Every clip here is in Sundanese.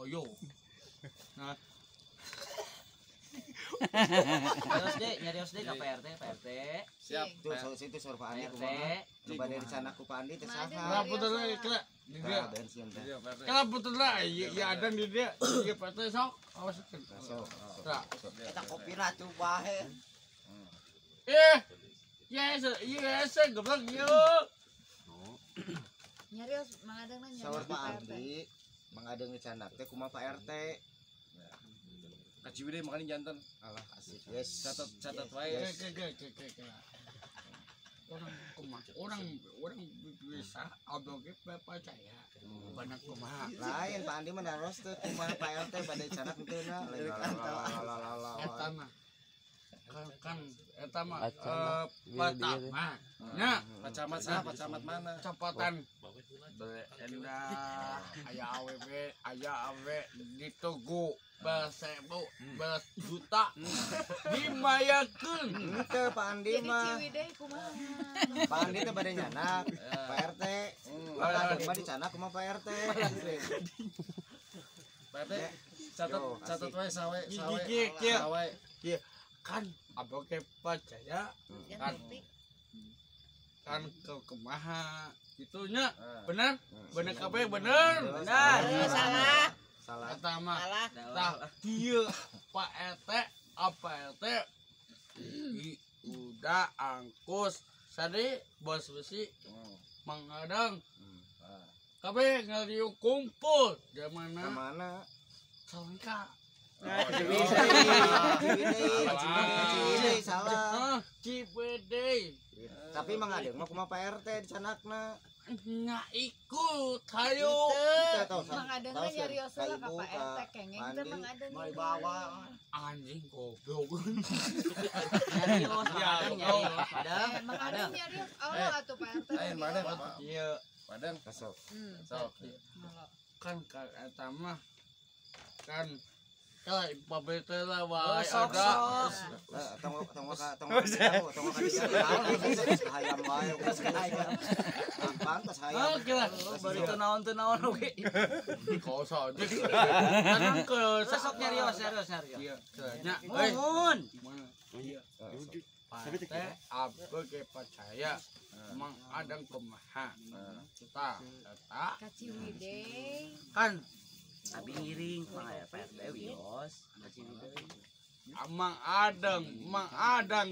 Oyo. Nah. Nyarios deh, nyarios deh ke Pak RT, Pak RT. Siap. Tuh situ saur Pak Andi kumaha? Nu bade dicanak ku Pak Andi teh saha? Kenapa puter kira? Di dia. Bensin teh. Kenapa puter ya ada di dia. Iya Pak RT sok. Awas. Sok. Eta kopina tuh bae. Eh. Yes, yes, goblok ieu. Nyarios Mang Adeng nanya. Saur Pak Andi, Mang Adeng dicanak teh kumaha Pak RT? Ka Ciwidey makanya jantan. Alah asik. Yes. Catat catat wae. Ke. Orang kumaha? Orang bisa abang ge percaya. Banyak kumaha. Lain Pak Andi mah naros teh kumaha Pak RT bade canak henteu na. Eta mah. Kan eta mah pertama. Nya, Pak Camat saha? Pak Camat mana? Copotan. Endah aya awewe, aya awe ditugu besebu, belas juta dimayakeun. Henteu Pak Andi mah. Jadi Ciwidey kumaha? Pak Andi teh bade nyanak Pak RT. Pak Andi mah dicanak kumaha Pak RT. Pak RT catat catat wae sawe sawe. Sawe. Kan abang ge percaya kan kan ke kumaha itunya bener bener kabeh bener bener salah salah eta mah tah kieu Pak RT apa RT udah angkus sadi bos besi Mang Adeng kabeh ngalieu kumpul di mana mana Salengka. Ciwidey salah. Ciwidey. Tapi Mang Adeng mah kumaha Pak RT dicanakna? Nya ikut hayu. Mang Adeng mah nyarios heula ka Pak RT kengeng teh Mang Adeng. Mau dibawa. Anjing goblok. Nyarios Mang Adeng nyarios. Adeng. Mang Adeng nyarios Allah atuh Pak RT. Lain Mang Adeng. Ieu. Adeng. Sok. Sok. Kan ka eta mah kan kalau pabete lah wae ada. Tong tong ka tong tong ka hayam wae. Pantas hayam. Baru teu naon oge. Koso aja. Kan ke sok nyarios nyarios nyarios. Iya, nya. Muhun. Iya. Pak RT abdi ge percaya Mang Adeng kumaha. Tah eta ka Ciwidey. Kan abi ngiring mah ya Pak RT wios ka Ciwidey. Mang Adeng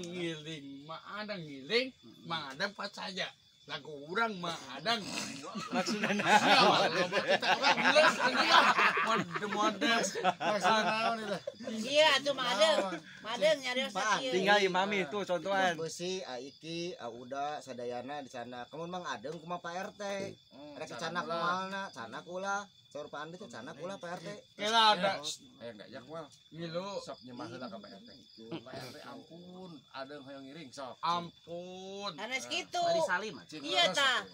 ngiling, Mang Adeng ngiling, Mang Adeng percaya. Lagu urang Mang Adeng maksudna naon? Kita urang geus anjing ah. Mode-mode maksudna naon itu? Iya atuh Mang Adeng. Mang Adeng nyarios kieu. Tinggal ieu mami tuh contohan. Beusi Aiki, Auda, sadayana di sana. Kamu Mang Adeng kumaha Pak RT? Rek canak moalna, canak ulah. Saur Pak Andi teh canak ulah Pak RT. Kela ada. Eh enggak jak moal. Ngilu sok nyemah heula ka Pak RT. Pak RT ampun, Adeng hoyong ngiring sok. Ampun. Anes kitu. Bari salim. Iya tah.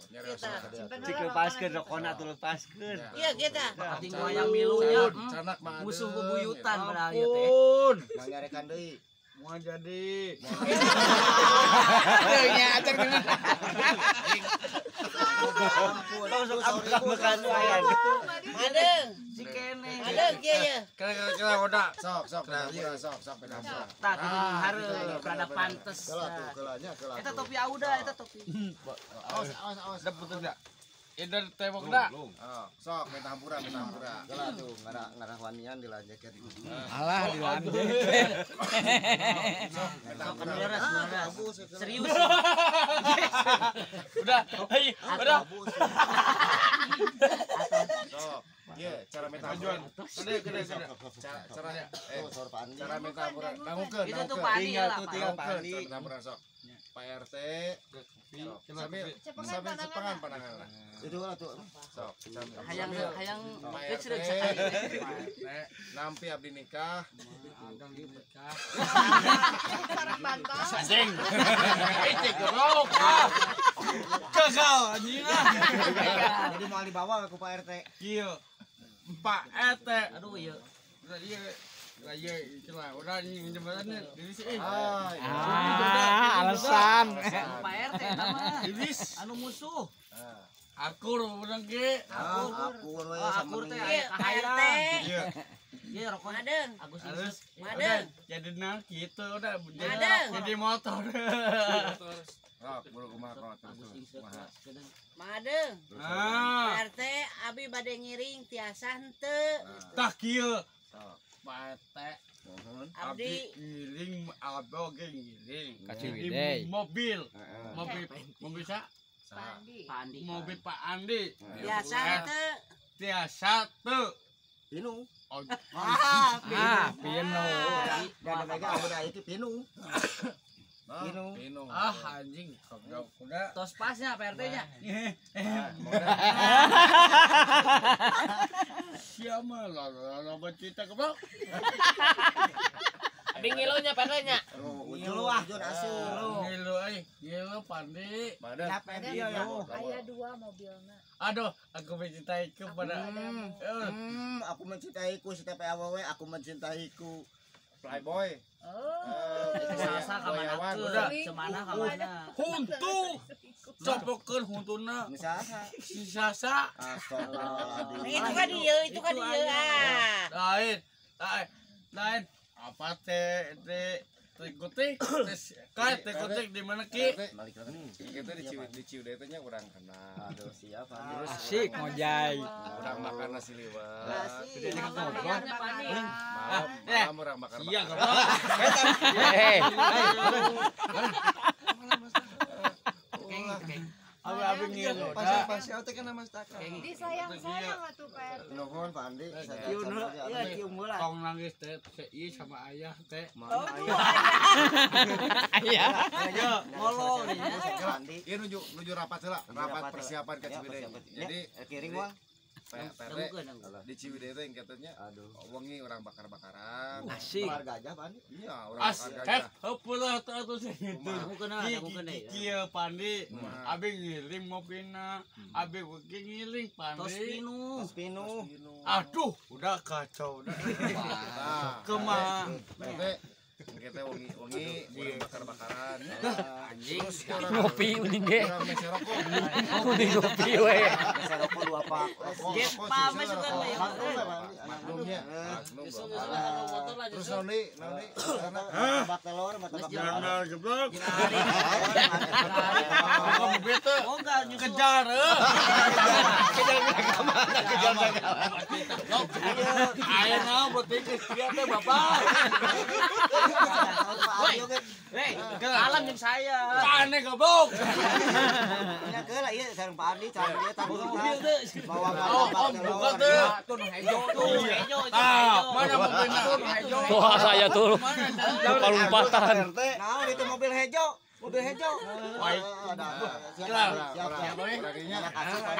Cik lepaskeun rokona atuh lepaskeun. Iya kita. Penting wayang milunya. Canak Mang Adeng. Musuh bebuyutan padahal ieu teh. Ampun. Mang nyarekan deui. Mau jadi. Teu nya acan Langsung makan wayan. Adeng. Si kene. Adeng kieu ye. Kira-kira udah. Sok sok sok sok sok. Tah kudu hareup rada pantes. Kelah tuh kelahnya kelah. Eta topi Auda eta topi. Awas awas awas. Udah putus enggak? Eder tembok dah. Sok minta hampura, minta hampura. Kelah tuh ngarah wanian dilanjutkeun. Alah dilanjut. Sok minta hampura. Serius. Udah, udah. Sok. Iya, cara minta hampura. Gede, gede, gede. Caranya cara minta hampura. Dangukeun, Itu tuh Pak Andi Tinggal tuh tinggal Pak Andi. Cara minta hampura sok. Pak RT sambil sambil cepengan pandangan lah. Itu lah tuh. Sok. Hayang hayang Pak geus RT sakali. nampi abdi nikah. Adang nikah. Sarang bantal. Anjing. Itu goblok. Gagal anjing ah. Jadi mau dibawa ke Pak RT. Iya. Pak RT. Aduh ieu. Udah iya. Lah iya itulah udah ini jembatannya di sini. Ah, alasan. Pak RT eta mah. Iblis. Anu musuh. Akur urang ge. Akur we Akur teh aya Pak RT. Iya. Ieu rokok Madeng. Agus Terus Madeng. Jadi nah gitu udah jadi motor. Rok, buru kumaha kok terus. Kumaha. Madeng. Ah. Pak RT abi bade ngiring tiasa henteu. Tah kieu. Pak RT abdi ngiring abdi oge ngiring. Ka Ciwidey. Mobil. Mobil mobil sa? Pak Andi. Pak Andi. Mobil Pak Andi. Tiasa henteu. Tiasa teu. Pinu. Ah, pinu. Dan mereka udah itu pinu. Pinu. Ah anjing, goblok udah. Tos pasnya Pak RT-nya. Siapa lah cerita goblok. Abi ngilunya Pak RT-nya. Ngilu ah, asuh. Ngilu euy, ngilu Pandi. Aya dua mobilna. Aduh, aku mencintaiku pada aku mencintaiku setiap awewe aku mencintaiku. Playboy. Oh. Sasa ka mana teu? Cemana ka mana? Huntu. Copokeun huntuna. Saha? Si Sasa. Astagfirullahaladzim. Itu kan dia, itu kan dia. Ah. Lain. Lain. Lain. Apa teh teh teh kai teh kutik di mana ki? Kita di Ciwidey teh nya urang kenal. Aduh, siapa? Asik ngojay. Urang makan nasi liwet. Malam urang makan. Iya, goblok. Abi ngilu. Pasal-pasal teh kana mastaka. Disayang-sayang atuh Pak RT. Nuhun Pak Andi. Tong nangis teh ieu sama ayah teh. Ayah. Ayo, Molo Andi. Ieu nuju rapat heula, rapat persiapan ka Ciwidey. Jadi kiring wah. Pak RT di Ciwidey teh katanya wengi urang bakar-bakaran. Asik. Bakar gajah Pak Andi. Iya, urang bakar gajah. Heupeula atuh sih gitu. Kieu Pandi, abi ngiring mobilna, abi oge ngiring Pandi. Tos pinu. Tos pinu. Aduh, udah kacau udah. Kumaha? Kita wengi urang bakar-bakaran. Anjing. Ngopi uning ge. Uning ngopi we. Rokok dua pak. Gepa mah suka we. Maklumnya. Terus naon deui? Martabak telur, martabak telur. Goblok. Mobil teh. Oh enggak nyusul. Kejar. Kejar ka mana? Kejar ka mana? Aya naon beuting geus kieu teh Bapak. Woi, salam jeung saya. Kane goblok. Nya keula ieu sareng Pak Andi, sareng ieu tamu mobil teh. Bawa Om buka teh. Tuh nu hejo tuh, hejo itu Ah, hejo. mana mobilna? Hejo. Wah, saya tuh lupa-lumpatan. Naon itu mobil hejo? Mobil hejo. Baik. Siap, siap.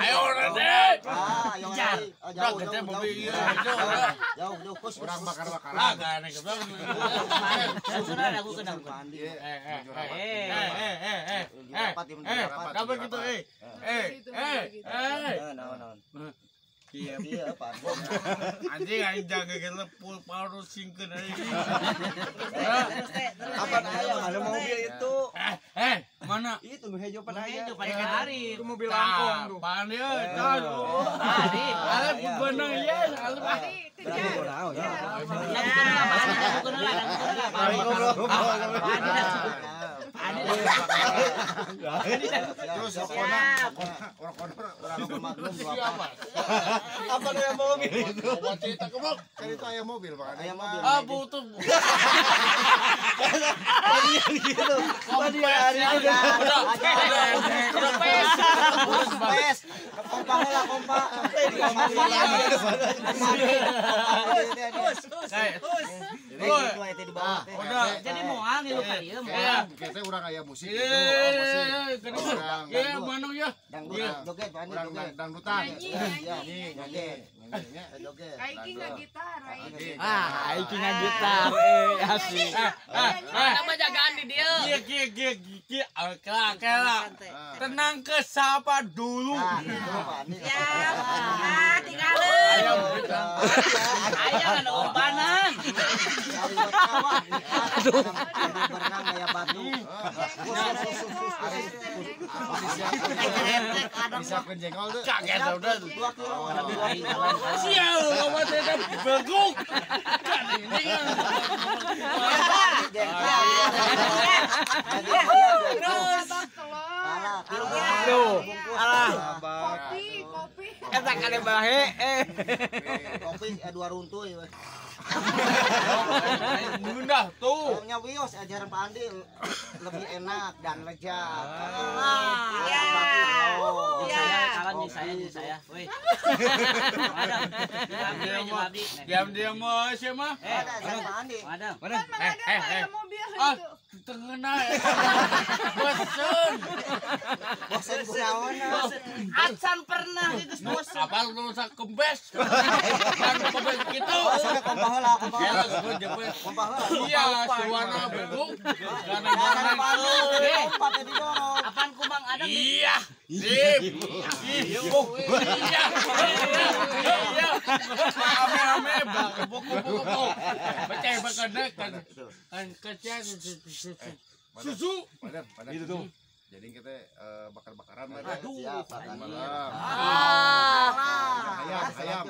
Ayo Rene. Ah, ayo Kejar. Jauh, Udah gede jauh, mobil jauh. ieu hejo. Jauh, jauh, kus. Urang bakar-bakaran. Ah, kane goblok. Susunan aku kena. Pak Andi. Eh. Rapat, Apa gitu eh. Eh. Naon, naon. Iya, Iya, Pak. anjing aing jaga gelepul paru singkeun anjing. Apa aya ada mobil itu? Eh, mana? Itu nu hejo pan aya. Hejo pada Arif. Itu mobil langkong tuh. Pan ieu, tah. Arif. Arif beunang ieu, Arif. Andi kejar. Terus rokona, rokona, rokona Maklum Siapa? Apa nu yang mobil itu? Coba cerita goblok. Kan itu ayam mobil Pak. Ayam mobil. Ah, butuh. Gitu. Tadi hari itu Kempes. Kempes. Kompa heula, kompa. Kompa Udah. Jadi moal ngilu ka dieu moal. Kita urang aya musik Iya, itu, oh, musik. Urang Iya, mana ya? Joget, Pak Andi, urang joget. dangdutan. Nyanyi, Nyanyi, nyanyi. joget. Joget. Aiki ngagitar, Aiki. Ah, iki ngagitar asik. Nama jagaan di dieu. Iya, iya, iya, iya. Kela, Tenang ke siapa dulu. Nah, gitu Pak Andi. Siap. Ah, tinggalin. Ayo, Aya kan umbanan. Aduh. Berenang kayak batu. Disiapkeun jengkol tuh. Kaget udah. Sial, kamu teh beguk. Kan ini kan. Terus. Tuh. Alah. Kopi, kopi. Eta kade bahe Kopi dua runtuh ya. Mundah tuh. Nya wios ajaran Pak Andi lebih enak dan lezat. Iya. Kawan saya. Woi. Diam-diam siapa? Ada Pak Andi. Ada. Kan Mang Adeng mah mobil itu. Tengena. Bosen. Bosen kunaon. Acan pernah itu bosen. Apa lu sak kempes? Kan kempes gitu. Kompah heula, kompah heula. Kompah heula. Iya, suwana beguk. Karena lompat didorong. Apaan ku Mang Adeng? Iya. Sip. Iya. Iya. Ame-ame bak buk. Beceh bakadek kan. Kan kecil susu. Padam. Itu tuh. Jadi kita bakar-bakaran aduh. Siap, malam. Ayam.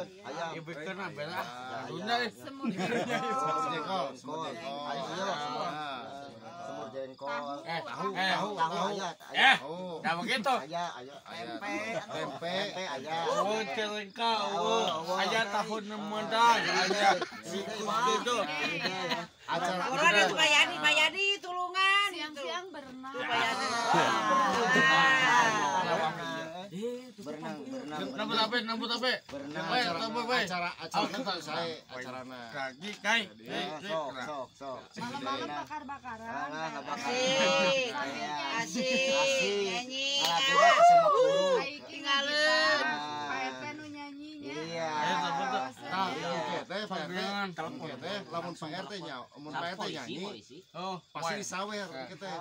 Ibu kena belah. Dunia Semur jengkol. Semur jengkol. Semur jengkol. Tahu. Tahu aya. Nah begitu. Aya, aya. Tempe. Tempe aya. Oh, celengka, oh. Aya tahun mendan, aya. Gitu. Acara Urang itu Pak Yani tulungan. Siang-siang berenang. Pak Yani. Berenang. Nambut apa? Berenang. Acara saya acarana. Kaki kai. Sok. Malam-malam bakar-bakaran. Asik. Asik. Nyanyi. Tinggalin. Pak RT nu nyanyinya. Iya. Nah, teh Pak RT, teh lamun Pak RT nya, mun Pak RT nyanyi, pasti disawer kita.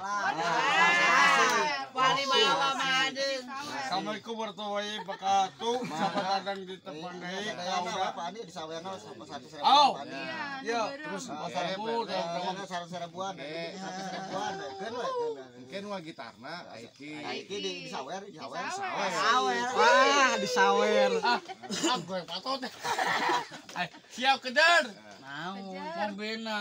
Wali malam adeng. Assalamualaikum warahmatullahi wabarakatuh. Selamat datang di tempat deui. Pak Andi disawerna sama 100 ribu. Oh. Iya, terus pasarbu, 100 ribuan, 100 ribuan, keun we. Mungkin wa gitarna Aiki. Aiki disawer, disawer. Disawer. Wah, disawer. Ah, gue patut. Siap kejar. Mau. Pembina.